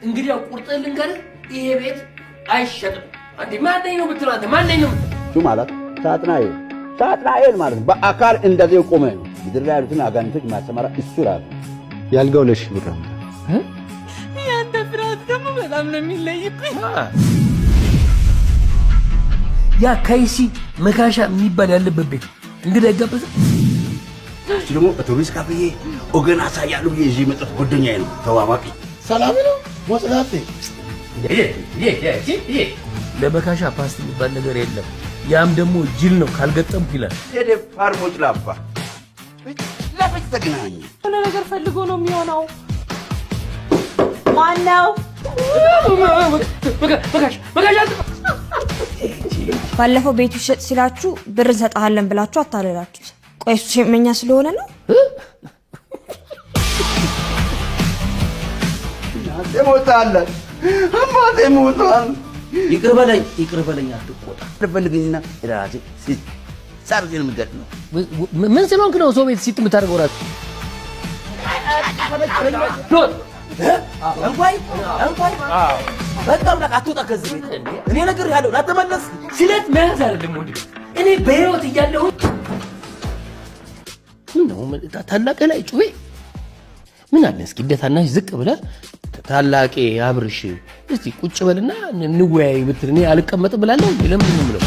እንግዲህ ያው ቁርጥህን ልንገርህ፣ ይሄ ቤት አይሸጥም። አንዴ ማነኝ ነው የምትለው አንተ? ማነኝ ነው የምትለው? እሱ ማለት ሳጥናኤል ሳጥናኤል ማለት በአካል እንደዚህ ቆመ ነው። ምድር ላይ ያሉትን አጋንንቶች ማሰማራ እሱ ራሱ ያልጋው ለሺህ ብር አምጣ። ያንተ ፍርሃት ደግሞ በጣም ነው የሚለይብኝ። ያ ከይሲ መካሻ የሚባል ያለበት ቤት እንግዳ ይጋበዛል። እሱ ደግሞ አውቶቡስ ካፍዬ ወገን አሳያለሁ ብዬ ይዤ የመጣሁት ጓደኛዬ ነው፣ ተዋዋቂ። ሰላም ነው ወጽናቴ። ለመካሻ ፓስት የሚባል ነገር የለም። ያም ደግሞ ጅል ነው ካልገጠምኩ ይላል። ደፋር ሞጭላፋ ለፍች ተገናኘ። የሆነ ነገር ፈልጎ ነው የሚሆነው። ማነው? መካሻ መካሻ ባለፈው ቤቱ ይሸጥ ሲላችሁ ብር እንሰጥሃለን ብላችሁ አታለላችሁት። ቆይ እሱ ሸመኛ ስለሆነ ነው? እናቴ ሞታለች፣ አባቴ ሞቷል። ይቅር በለኝ ይቅር በለኝ፣ አትቆጣ። ፈልግኝና ራሴ ሳርጌ ነው የምገጥመው። ምን ስለሆንክ ነው ሰው ቤት ሲጥ የምታደርገው? እራስህ እንኳይ እንኳይ በቃ አምላክ አትወጣ ከዚህ ቤት። እኔ እነግርሃለሁ፣ ላትመለስ። ስለት መያዝ አይደለም ወንድ እኔ በህይወት እያለሁ ምን ነው ታላቅህ ላይ ጩቤ ምን አለ እስኪ እንደ ታናሽ ዝቅ ብለህ ታላቄ አብርሽ እስቲ ቁጭ በልና እንወያይ ብትል እኔ አልቀመጥም ብላለሁ። ለምንድን ነው የምለው?